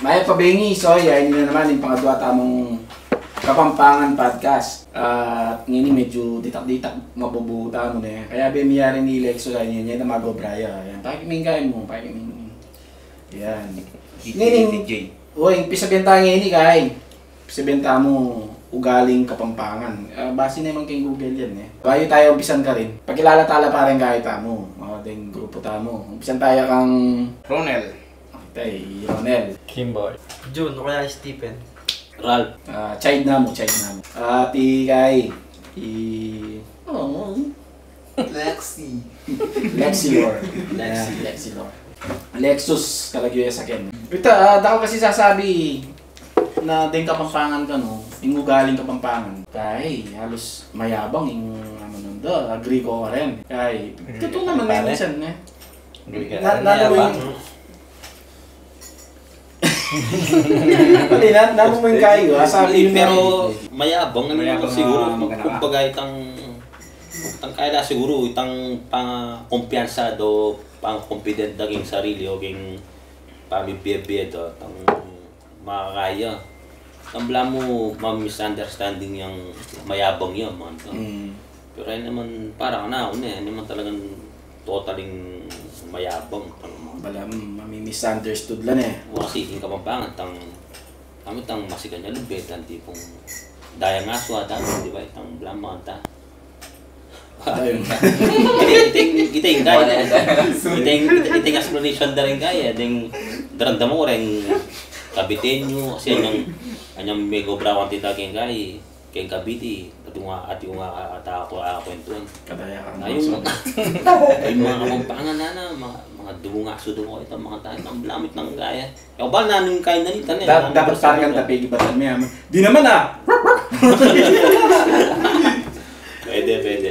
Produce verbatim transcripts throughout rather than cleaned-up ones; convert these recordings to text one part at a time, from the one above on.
Mayap a bengi, so, ya, ini na naman ing pangadwa tamung Kapampangan Podcast. At ngeni medyu ditak-ditak mabubu tamu ne. Kaya be miyari ni Lexus, ay, ini, ini, magobra ya. Yan, pakiming kayu mu, pakiming. Yan. Ngeni, uy, pisabian ta ngeni, kay. Pisabian tamu ugaling Kapampangan. Ah, base naman keng Google yan, e. Bayu tayu umpisan karin, pakilala tala pa rin kayu tamu. O, deng grupu tamu. Umpisan taya kang Ronel. Tay, Ronel. Kimboy. Jun, o kaya Stephen. Ralph. Ah, chide namu, chide namu. Ah, ti kay, i, o, Lexi. Lexi Lore. Lexi. Yan, Lexi Lore. Lexus, kalagyu ya saken. Ita, ah, dakal kasi sasabi na deng Kapampangan kanu, ing ugaling Kapampangan. Kay, halus mayabang ing, ano, nanda, agree ku karin. Kay, tutu naman, pare, minsan, e. Agree ka. Na, na, mayabang. Pati na, namu mu ing kayu, ah, sabi. Pero mayabang, ano, mayabang siguru, ah, magana. Kumbaga, itang, itang kaya siguru, itang pangkumpiyansa do, pangkumpident da king sarili, o king pamibie-bie do, itang makakaya. Itang balamu ma-misunderstanding yang mayabang ya, mga ito. Mm. Pero ay naman, para kanaku ne, ay naman talagang totaling mayabang. Balamu, mami-misunderstood la ne. Wa, kasi king Kapampangan, tang, kami tang masikan ya lubet, tang tipung dayang asu, tang, di ba, tang balamu, tang. Ayun. Ita, ita, ita, ita, ita, ita, ita, ita, explanation da rin kaya, deng daramdaman ku ring Caviteño, kasi anyang, anyang megobrawan tita keng kay, keng Cavite, at yung, at yung, ah, ata ku, ah, kwentuhan. Kadayakan. Ay, yung, ay, mga Kapampangan na, na, mga, mga dungasu do, ita, mga tayo, ang lamit ng kaya. Yaw ba, nanung kain na nita ne? Da-, dapat parang ang tapigi batan me, ah. Di naman, ah! Pwede, pwede.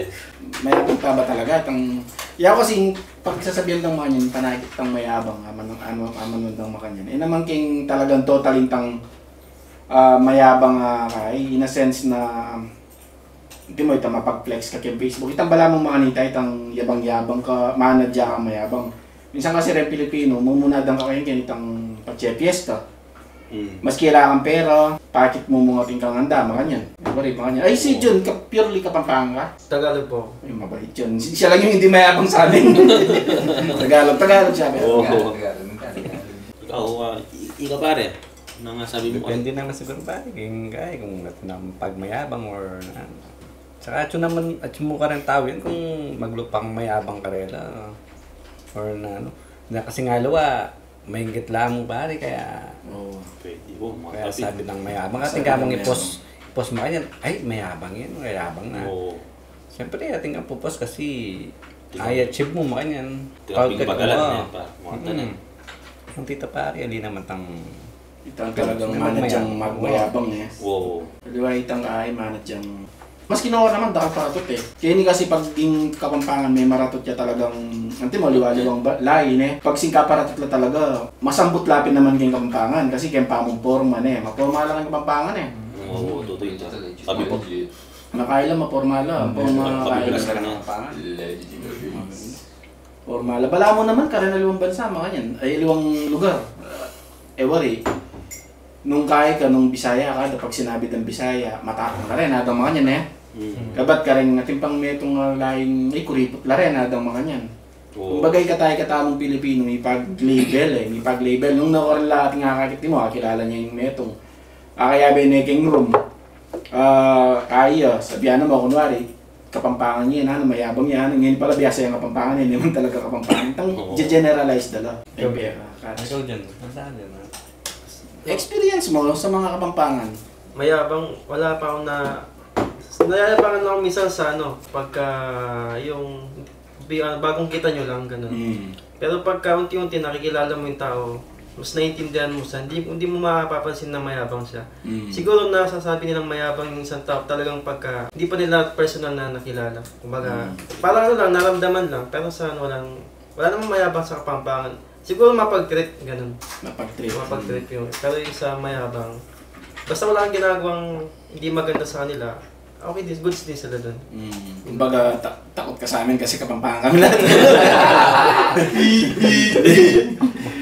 Mayabang pa ba talaga? Itang, ya kasi, pagsasabian tang makanyan, panakit tang mayabang, aman, ano, aman dang makanyan. E naman king talagang total itang, ah, mayabang, ah, kay, in a sense na, di mo ita mapag-flex ka keng Facebook. Itang balamu makanita, itang yabang-yabang ka, manadya kang mayabang. Minsan kasi reng Pilipino, mumuna dang kakain keng itang patse fiesta. Mm. Maski ala kang pera, pakit mu mu ngan ing kanganda, makanyan. Pare, makanyan. Ay, si Jun, ka-, purely Kapampangan ka? Tagalog po. Ay, mabait yun. Si-, siya lang yung hindi mayabang sa amin. Tagalog, Tagalog siya, pero Oo. Tagalog, Tagalog, Tagalog. Ikaw, ah, i-, ikaw, pare, ano nga sabi mo? Depende naman siguro, pare, kung, kaya kung nat-, na pag mayabang or na, saka atsu naman, atsu mu kareng tau yan kung maglupang mayabang karela, or na ano. Na kasi nga lawa, mainggit la mu, pare, kaya, oo, pwede po, mga kaya tabi. Sabi nang mayabang. Sabi atin ka mung nang i-post, mayabang. I-post makanyan, ay, mayabang yan, mayabang na. Oo. Siyempre, atin kang pu-post kasi, ay, achieve mu makanyan. Proud ka, pagalan, oo. Yan, pa, mga tanan. Mm. Yung tita, pare, ali naman tang Itang talagang manadyang mag-, mayabang, e. Wow. Di ba, itang ay manadyang, maski noon naman, dakal paratut, e. Kaya ini kasi pag ing Kapampangan me-, maratut ya talagang, anti mo, liwa-liwang ba-, lain, e. Pag singka paratut la talaga, masambut la pin naman king Kapampangan. Kasi keng pamumporma, e. Maporma la king Kapampangan, e. Oo, totoo ita. Sabi po. Makaila, maporma la. Porma, kaila. Kapampangan. Porma la. Balamu naman, kareng aliwang bansa, makanyan. Ay, aliwang lugar. Ah, e wari. Nung kaya ka, nung Bisaya ka, pag sinabi dang Bisaya, matapang ka rin, adang makanyan, e. Mm. Kabat kareng atin pang metung, ah, laing, ay, kuriput la rin, adang makanyan. Oo. Kumbaga, ikatamu-ikatamung Pilipino, mipag-label, e, mipag-label. Nung nawaran la atin akakit mu, akilala ne ing metung. Akayabe ne keng room. Ah, kaya, sabian na mu, kunwari, Kapampangan ya, na, mayabang ya, na, ngeni pala biasa yang Kapampangan ya, e naman talaga Kapampangan. Itang, oo, generalize da la. Ikaw, Jen, ano sa atin, ha? Experience mo sa mga Kapampangan? Mayabang, wala pa akong na-, nayayabangan lang minsan sa ano, pagka yung bi-, ah, bagong kita nyo lang, ganun. Mm. Pero pagka unti-unti nakikilala mo yung tao, mas naiintindihan mo siya, hindi, hindi mo mapapansin na mayabang siya. Mm. Siguro nasasabi nilang mayabang yung isang tao talagang pagka hindi pa nila personal na nakilala. Kumbaga, mm, parang ano lang, naramdaman lang, pero sa ano, walang, wala namang mayabang sa Kapampangan. Siguro mapag-trip, ganun. Mapag-trip. Mapag-trip yun. Pero yung sa mayabang, basta wala kang ginagawang hindi maganda sa kanila, okay din, goods din sila dun. Mm. Kumbaga, ta-, takot ka sa amin kasi Kapampangan kami lahat.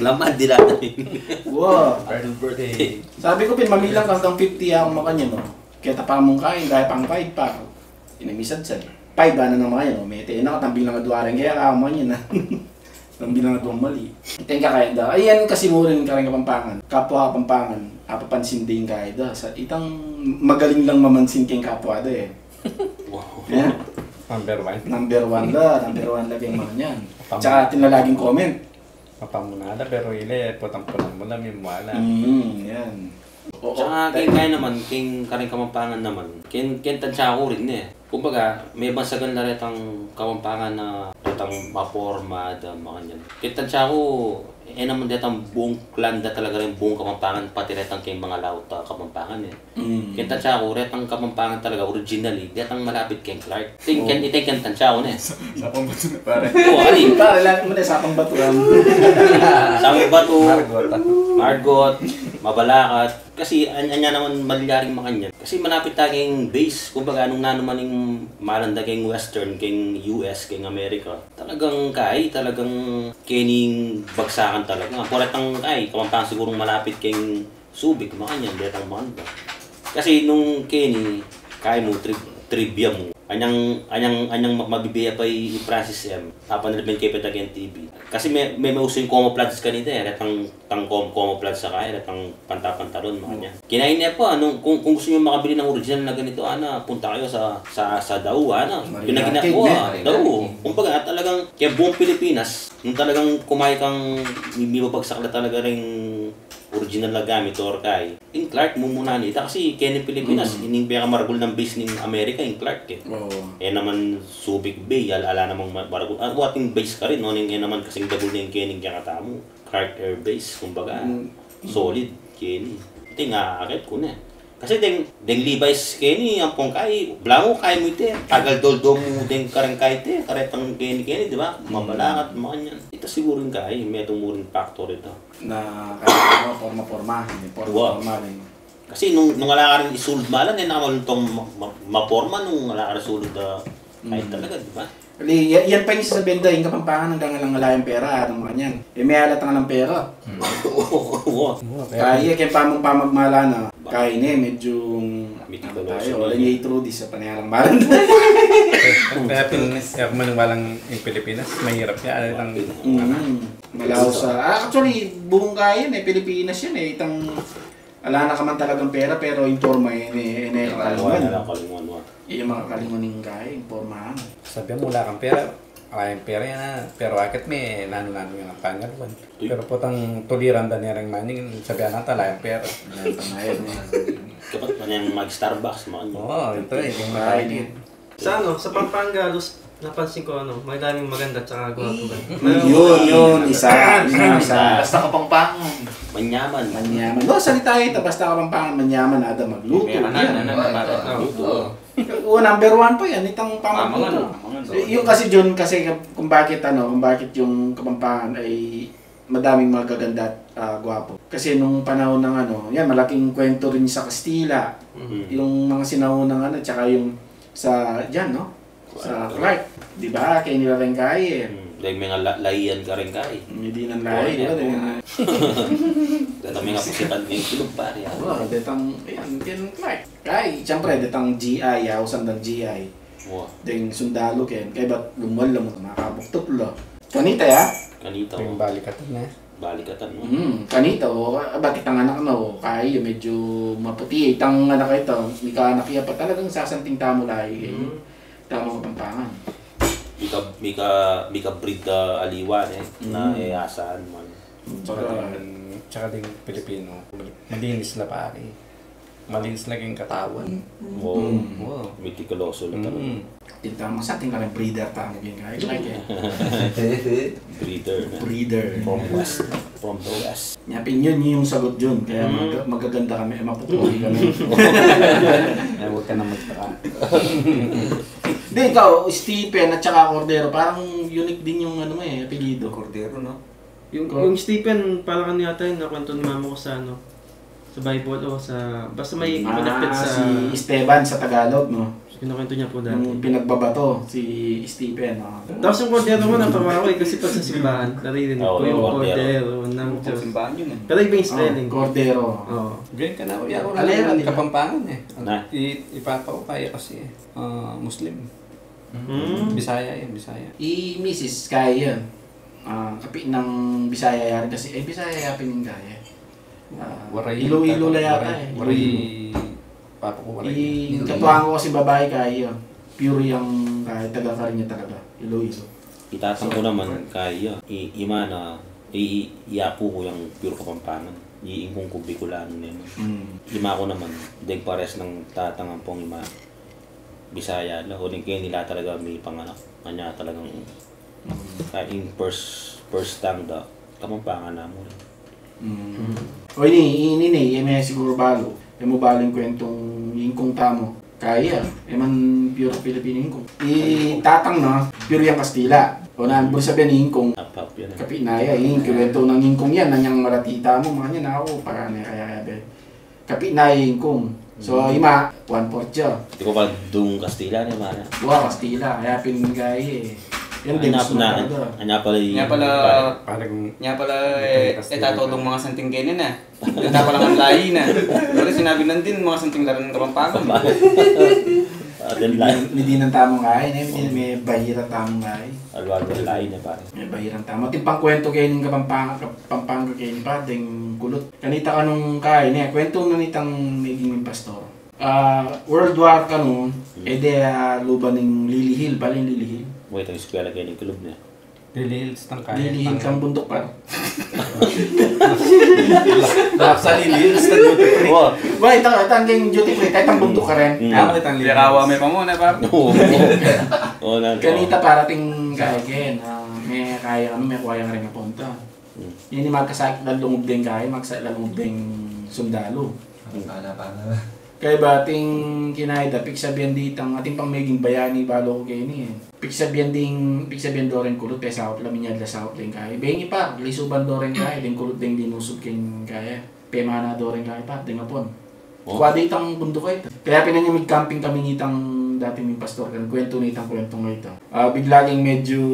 Laman, dila na rin. Wow. Happy birthday. Sabi ku pin, mamilang ka hanggang fifty akung makanyan, no? Keta pa mung kain, daya pang five pa. Inamisan sa five, ana na makanyan, no? Mete na, tambing lang a duwa rin kaya, ah, makanyan na. Tambing lang a duwang mali. Ita ing kakayad da. Ayan kasi mu rin kareng Kapampangan. Kapwa Kapampangan, apapansin da ing kakayad da. Sa itang magaling lang mamansin keng kapwa da, eh. Wow. Yeah. Number one. Number one la, number one la keng makanyan. Tama. Tsaka atin la laging comment. Mapamuna na, pero ile, putang-putang mu na, mimwala. Mm, yan. Oo. Tsaka keng kaya naman, keng kareng Kapampangan naman, keng, keng tantsa ku rin eh. Kumbaga, mebansagan la retang Kapampangan na retang maporma da, makanyan. Keng tantsa ku, e naman detang buung clan da talaga rin buung Kapampangan, pati retang keng mga laut a Kapampangan eh. Mm. Keng tantsa ku, retang Kapampangan talaga, originally, detang malapit keng Clark. Ting, Oo. keng, iteng keng tantsa ku ne. Sapang bato na, pare. O, ali. Pare, lagi mu na, Sapang Bato. Sapang Bato, Margot, ah. Margot, Mabalacat. Kasi, an-, anya naman malyaring makanyan. Kasi malapit ta keng base. Kumbaga, nung nanu man ing malanda keng Western, keng U S, keng America, talagang kay, talagang kening bagsakan talaga. Pwede tang kay, Kapampangan sigurung malapit keng Subic, makanyan, detang makanyan. Kasi nung keni, kaya mu, tri-, trivia mu. Anyang, anyang, anyang ma-, mabibiya pa i, i Francis M. Apan na rin kaya peta keng T V. Kasi me, me, meuso ing camouflage kanita eh. Retang, tang com-, camouflage sa kaya, retang panta-pantalon, makanyan. Kinain niya pa, nung, kung, kung gusto niyo makabili ng original na ganito, ana, punta kayo sa, sa, sa Dau, ana. Marilaki, Pinagina-, ne? wa, Marilaki. Dau. Kumbaga, talagang, kaya buong Pilipinas, nung talagang kumain kang, bibabagsak na talaga ring original na gamit, or kai. Ing Clark, mumuna nita kasi keni Pilipinas, ining pekamaragul nang base ning Amerika, ing Clark e. Oo. E naman Subic Bay, al-, ala namang ma-, maragul. Ah, ating base karin, no, ning e naman kasing dagul na ing keni kekatamu. Clark Air Base, kumbaga, solid keni. Iti nga, akit ku ne. Kasi deng, deng Levi's keni, ampong kai, blangu kai mu iti, tagal doldol mu deng kareng kai iti, karetang keni-keni, di ba? Mabalakat, makanyan. Ita siguru ing kai, metung mu ring factor ita. Na, kaya, ano, porma-porma, porma-porma rin. Kasi nung, nung ala ka rin isulud malan, e na ka malung ma-, ma-, maporma nung ala ka rin sulud, ah, kaya talaga, di ba? Yan pa ing sasabian da, ing Kapampangan anggang alang ala yang pera, alang makanyan. E, me-alat ang alang pera. Kaya keng pamung pamagmala na, kaya ne, medyo, ano tayo, wala niya i-through di sa panayalang malan. Kaya pin-, kaya maniwalang ing Pilipinas, mahirap ya, alang malaw sa, ah, actually, buong kaya ne, Pilipinas yan e, itang Ala na ka man talagang pera, pero ing porma, e ne, e ne kakalinguan. Wala na kakalinguan, wa. Iya makakalinguan ing kaya, ing porma. Sabian mu ala kang pera, ala yang pera yan, ah. Pero akit me, nanu-nanu yang pangaluan. Pero potang tuliran da ne reng maning, sabian nata ala yang pera. Ala yang pangaluan. Dapat man yang mag-Starbucks, makanyan. Oo, ito e, kung kaya ne. Sa ano, sa Pampanga, halos napansin ko, ano, madaming maganda tsaka gwapo. Yun, yun, isa, yun, isa. Basta Kapampangan. Manyaman. Manyaman. No, salita ita, basta Kapampangan, manyaman, ada magluto. Meron na, yan. Ano, ano, ano, ano. Oo. O, number one pa yan, itang pamagluto. Pamangan, pamangan. Yung kasi, Jun, kasi kung bakit, ano, kung bakit yung Kapampangan ay madaming magaganda at, ah, gwapo. Kasi nung panahon ng ano, yan, malaking kwento rin sa Kastila. Mhm. Yung mga sinaunang ano, tsaka yung sa, dyan, no? Sa Clark. Clark. Di ba? Kaya nila rin kaya e. Hmm. Dahil may nga la-, laian ka rin kaya e. Hindi nang lahi, di ba? Dahil nga. Dahil may nga pasitan ngayang kulub, pare, ah. Wala, detang, ayan, kaya Clark. Kaya, siyempre, detang G I, ah, usan dang G I. Wa. Deng sundalu ken, kaya ba't lumual-lamu, makabuktuk la. Kanita ya? Kanita, o. Yung balikatan na. Balikatan, no? Hmm, kanita, o, ba't itang anak na, o, kaya medyo maputi, itang anak ita, mika anak ya pa talagang sasanting tamu lahi, e. Hmm. Tamu Kapampangan. Mika, mika, mika-breed, ah, aliwa ne, na e asaan man. Tsaka ding, tsaka ding Pilipino, malinis la, pare. Malinis la ing katawan. Wow. Mm. Wow. Mitikuloso la talaga. Mm. Kita mo sa atin, kareng breeder tamu, ganyan, kaya, kaya. Breeder na. Breeder. From West. From the West. Nya pin yun, yun yung sagot, Jun. Kaya mag-, magaganda kami, e, mapuputi kami. E, wag ka na magtaka. Di, ikaw, Stephen at saka Cordero, parang unique din yung ano mo e, apelyido. Cordero, no? Yung, yung Stephen, palakan yata yun, nakwento ni mama ko sa ano, sa Bible o sa, basta may connected sa si Esteban sa Tagalog, no? Kinukwento niya po dati. Yung pinagbabato, si Stephen, no? Tapos yung Cordero mo, napatawa ko e, kasi pag sa simbahan, naririnig ko yung Cordero ng Diyos. Simbahan yun e. Pero iba yung spelling. Cordero. Oo. Ganyan ka na, o, yan, wala nang Kapampangan e. I-, ipapa ko, kaya kasi e, ah, Muslim. Mm. Bisaya yan, Bisaya. I misis, kaya yan. Ah, kapi nang Bisaya ya rin kasi, e, Bisaya ya pin ing kaya. Ah, Iloilo la yata e. Waray, papa ko, waray. Ing katuwang ko kasi babai kaya. Pure yang kaya, taga karin ya talaga. Iloilo. I tatang ku naman, kaya. I, ima na, i, i, i apu ku yang pure Kapampangan. I ingkung ku Bicolano naman. Mm. Ima ku naman, deng pares nang tatang ampong ima. Bisaya la, uling keni la talaga mipanganak. Anya talagang, ah, ing first, first tongue da, Kapampangan na mu rin. Mm. O, ini, ini, ini, e me siguru balu. E mu balu ing kwentong ingkung tamu. Kaya, e man pure Filipino ingkung. I tatang na, pure yang Kastila. O, na, buri sabian ingkung. Apap yan e. Kapi na ya, ing kwento nang ingkung yan, nanyang malati tamu, makanyan, aku, para ne kaya, kaya, be. Kapi na ya ingkung. So, ima, one-fourth ya. Di ko pa dung Kastila ne, mana. Wa, Kastila. Kaya pin kaya e. Yan din, anya pala, anya pala, e, tatodong mga santing keni na. Ita pala ngan layi na. Pero sinabi nandin, mga santing la rin Kapampangan. Atin layi. Midinan tamu kaya, ne? Midinan, me bahira tamu kaya. Alwal-alwal layi na, pare. Me bahira tamu. Atin pang kwento keni ning Kapampangan, Kapampangan keni pa, deng kulut. Kanita kanung kaya, ne, kwento na nitang naging pastor. Ah, World War kanu, e de, ah, luban ning Lily Hill, bale ing Lily Hill. Wait, ang eskwela keni, kulub na. Lily Hills tang kaya. Lily Hills tang bunduk, par. Sa Lily Hills tang duty free. Wa. Wa, itang, itang keng duty free, itang bunduk karin. Mm. Ah, itang Lily Hills. Pirawa me pa mu, ne, par? Oo. Oo, na, kanita, oo. Para ating kaya, ah, me kaya kami, me kuwaya karin a punta. Mm. Ini magkasakit la lungub deng kaya, magkasakit la lungub deng sundalu. Paano, paano? Kaya ba ating kinaida, pigsabian ditang, ating pang meging bayani, balu ku keni, e. Pigsabian ding, pigsabian do reng kulut, pesaup la, minyad la saup deng kaya. Bengi, par, lisuban do reng kaya, deng kulut deng linusub keng kaya. Pemana do reng kaya, par, deng apun. Oh. Kua ditang bunduk a ita. Kaya pin nya mig-camping kami nitang dating ming pastor, kan kuwentu na itang kuwentu a ita. Ah, bigla keng medyu,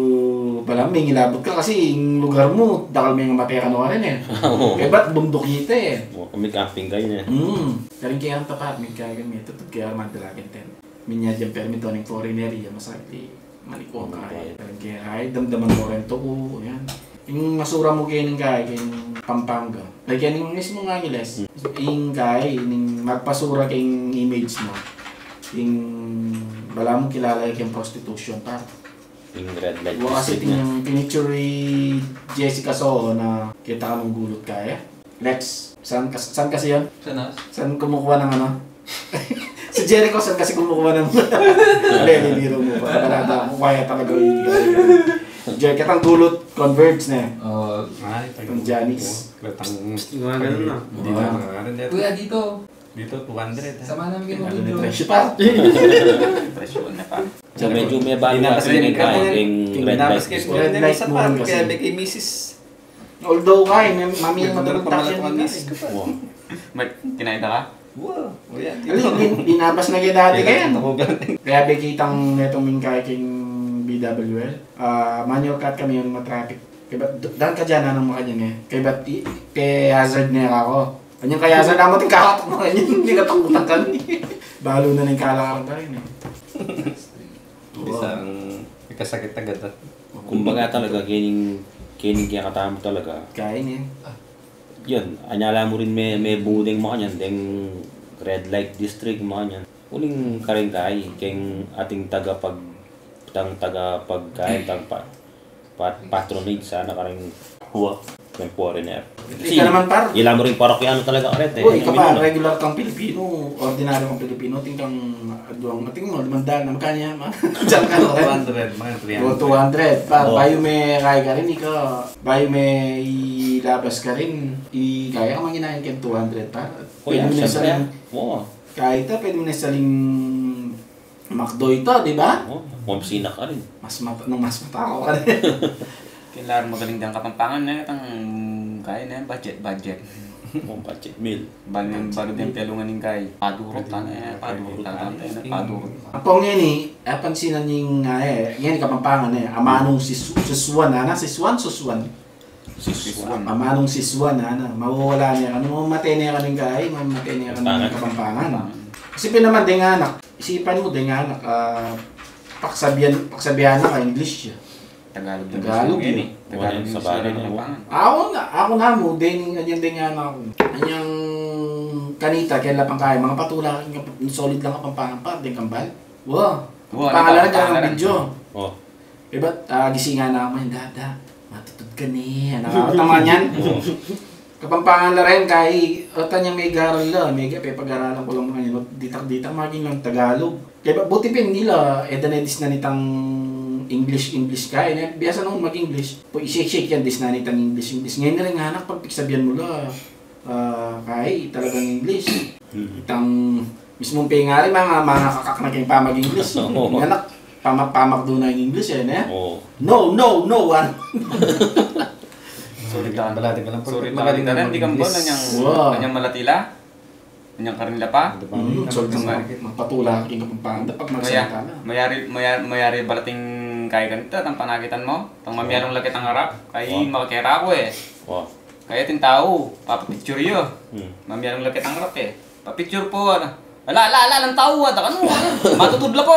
balamu mengilabut ka kasi ing lugar mu, dakal mengamate kanu karin, e. Oo. Kaya bat bunduk ita, e. O, kami camping kayu, e. Hmm. Karin kaya ang tapat, migkaya kami, tutud kaya armada la keng tent. Minya dyan permi to ning foreigner, iya masakit, e. Malikwa kaya. Karin kaya, ay, damdaman mu rin to ku, yan. Ing masura mu keng kaya, keng Pampanga. Ay, keng mismung Angeles. Hmm. Ing kaya, ing magpasura keng image mu. Ing balamu kilala keng prostitution, par. Ing red light district na. Wa kasi ing pinicture i Jessica Soho na kita ka mung gulut kaya. Lex, san kas-, san kasi yun? San as? San kumukuha ng ano? Si Jericho, san kasi kumukuha ng... Hindi, bibiro mu pa. Talaga, kaya talaga yung... Jer-, kitang gulut, converge na. Oo. Ay, itang Janice. Itang mga ganun na. Hindi na, mga ganun. Kuya, dito. Dito, two hundred, ha? Sama namin kayo mag-video. Presyo pa. Presyo na pa. So, medyo may balu kasi yung red light. Red light mo rin kasi. Kaya may kay misis. Although, kaya, may, mami, madulog tayo dyan. May kinain ka? Wow, wala. Alam, bin-, binabas na kaya dati kaya. Kaya ba kitang netong mingkay king B W L? Ah, manual cut kami yung matraffic. Kaya ba't d-, daan ka dyan, anong makanyan, e? Kaya ba't i-, pe-hazard na ako? Anyang kaya sa naman, tingkakatok mo, anyang hindi katakutan kami. Balo na ning kalakaran pa rin, e. Isang ikasakit agad, a. Kumbaga talaga, kening, kening kaya katamu talaga. Kaya niya. Yun, anyala mu rin me-, mebuding makanyan, deng red light district makanyan. Uling karin kay, keng ating tagapag-, tang tagapagkain, tang pa-, Pat-, patronage sana karing, wa, keng foreigner. Kasi ika naman, par. Ila mu ring parokyano talaga karin, e. O, ika pa, regular kang Pilipino, ordinaryo kang Pilipino, atin kang aduang, atin mo, limandaan na, magkano yan, ma? Diyan ka, no? Two hundred, mga three hundred. O, two hundred, par. O. Bayu me kaya karin, ika, bayu me ilabas karin, i-, kaya ka manginain keng two hundred, par. O, pwede yan, mu na siyempre. Saling, o. Kaya ita, pwede mu na saling McDo ita, di ba? O, mamsina ka rin. Mas mat-, nung mas matao ka rin. Kailangan magaling dyan Kapampangan, ne, tang kaya, ne, budget, budget. O, budget meal. Bal-, balu din pelungan ning kaya. Padurut, tana, e, padurut, tana, e, padurut. Apo ngeni, apansinan ning, a, e, ngeni Kapampangan, e, amanung Sis-, Sisuan, ana, Sisuan, Susuan. Sisuan. Amanung Sisuan, ana, mawawala ne kanu, mamate ne kanu ing kaya, mamate ne kanu ing Kapampangan. Kasi pin naman, deng anak, isipan mu, deng anak, a, paksabian, paksabian na ka, English ya. Tagalog, Tagalog, English, e. Tagalog, English, Kapampangan. Aku na, aku namu, deng, anyang deng anak ku. Anyang kanita, kaya lapang kaya, mga patula, solid lang Kapampangan pa, deng kambal. Wa. Wa, Kapampangan la rin, Kapampangan la rin. Video. O. Ibat, a, gisingan na aku, "Dada, matutud ka ne." Anak, tama niyan. O. Kapampangan la rin, kay, o, tanyang megaral la, mega, pepagaralan ku lang makanyan, ditak-ditak, maging lang Tagalog. Kaya ba, buti pin nila, e, dane disnan itang English, English kaya, ne? Biasa nung mag-English, pu, i-shake-shake yan, disnan itang English, English. Ngeni ring anak, pag piksabian mu la, a, kay, talagang English. Mm. Itang, Mismung pengari, manga, manga kakak na keng pamag-English. Oo. Ing anak, pama-, pamakdu na ing English, e, ne? Oo. No, no, no, ano? Sorry, sorry, sorry, di kambal, anyang, anyang malati la? Anyang karin la pa? Mm, sorry, sorry, magpatula keng Kapampangan, dapat magsalita na. Mayari, mayari, mayari balating kaya kanita, tang panakitan mu? Tang mamialung la kitang arap, kay makakera ku, e. Kaya ating tau, papapicture yu. Hmm. Mamialung la kitang arap, e. Papicture pu, ana. Ala, ala, ala, alang tau, ada kanu, ana. Matutud la pu.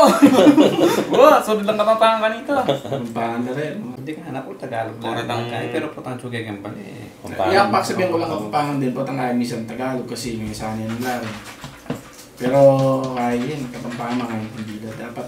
Wa, sudud lang Kapampangan kanita. Kapampangan na rin. Hindi ka, anak ku, Tagalog la. Pero potang suke keng bali, e. Kapampangan. Iya, paksabian ku lang Kapampangan din, potang ay misan Tagalog kasi misan yan lang. Pero, ay, yun, Kapampangan, mga intindi la. Dapat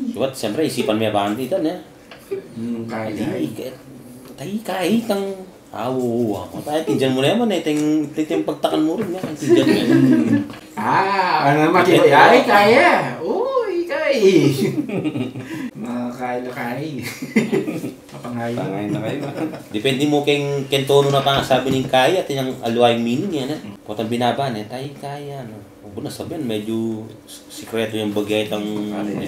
Ibat, siyempre, isipan me bandi ita, ne? Hmm, kaya. Tayi, kaya, tayi, kaya, itang, ah, oo, ah. Kaya, tindian mu naman, e, ting, ting, ting pagtakan mu rin, ne? Tindian mu. Ah, ano naman, di ba? Ay, kaya. Uy, kaya. Makakaya, kaya. Mapangayo. Pangayo na kayu. Depende mu keng, keng tonu na pangasabi ning kaya, at yang aliwa yang meaning, e, ne? Potang binaba, ne? Tayi, kaya, no? O, bu na sabian, medyu sikretu yang bagya itang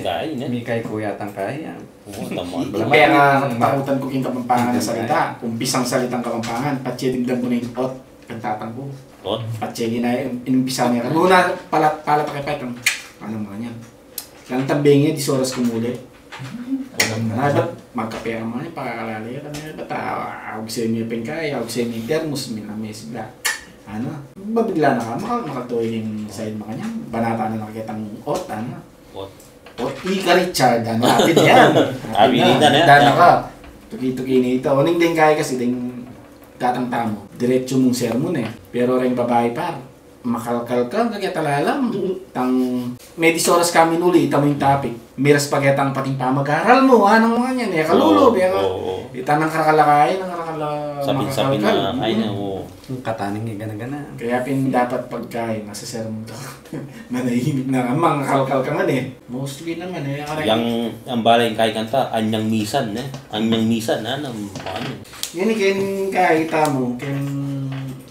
kaya, ne? Mikay ku yatang kaya. Oo, tama. Pera, takutan ku king Kapampangan a salita. Umpisang salitang Kapampangan, patse dimdam ku na ing ot, kantatang ku. Ot? Patse gina, inumpisa ne. Nung na, pala, pala, takay pa itang, ano mu yan? Kantang bengi, disoras ku muli. Ay, bat magkapera mu yan, pakakalala yan, kami, bat, ah, augse mi pengkay, augse mi termos, mi na, mi sida. Ano? Babigla na ka, maka-, makatuy ing side makanyan. Banatan na na kitang ot, ano? Ot. Ot, ika Richard, ano? Apin yan. Apin na, ne? Dana ka. Tuki-tuki na ita. Uling deng kaya kasi deng gatang tamu, diretsu mung sermon, e. Pero reng babai, par, makalkal ka, kaketa lalam. Tang, me disoras kami nuli, ita mu ing topic. Miras pa ketang pating pamag-aral mu, anang makanyan, e, kalulu, oo, beka. Oo. Ita nang karakal a kaya, nang karakal a sapin-sapin makakalkal. Na, ay, mm, na, oo. Ang kataning e, gana-gana. Kaya pin dapat pagkain, nasa sermon ka. Manahimik na ka, mangakalkal ka man, e. Mostly naman, e, karay. Yang, ang balay kay kanta, anyang misan, e. Anyang misan, ano, ano. Yan, e, ken kaya ita mu, ken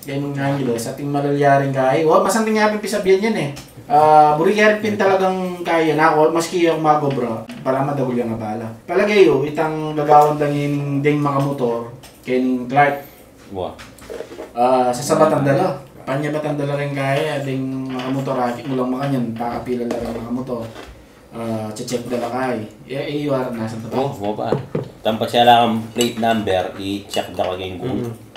Kaya nung nangyari, sa ating malalyaring kaya. Wa, masanting yapin pisabian yan e. Ah, buri kaya rin pin talagang kaya na ako, maski ako magobra, para madagul yang abala. Palagay yu, itang gagawan dangin ding makamotor, ken Clark. Wa. Ah, sasabatan da la. Panyabatan da la rin kaya, ding makamotor, akit mu lang makanyan, pakapila la rin makamotor. Ah, che-check da la kay. E, e, yu ara nasa tapat. O, wa pa. Tampat siya lang ang plate number, i-check da kay ing guru. Mm.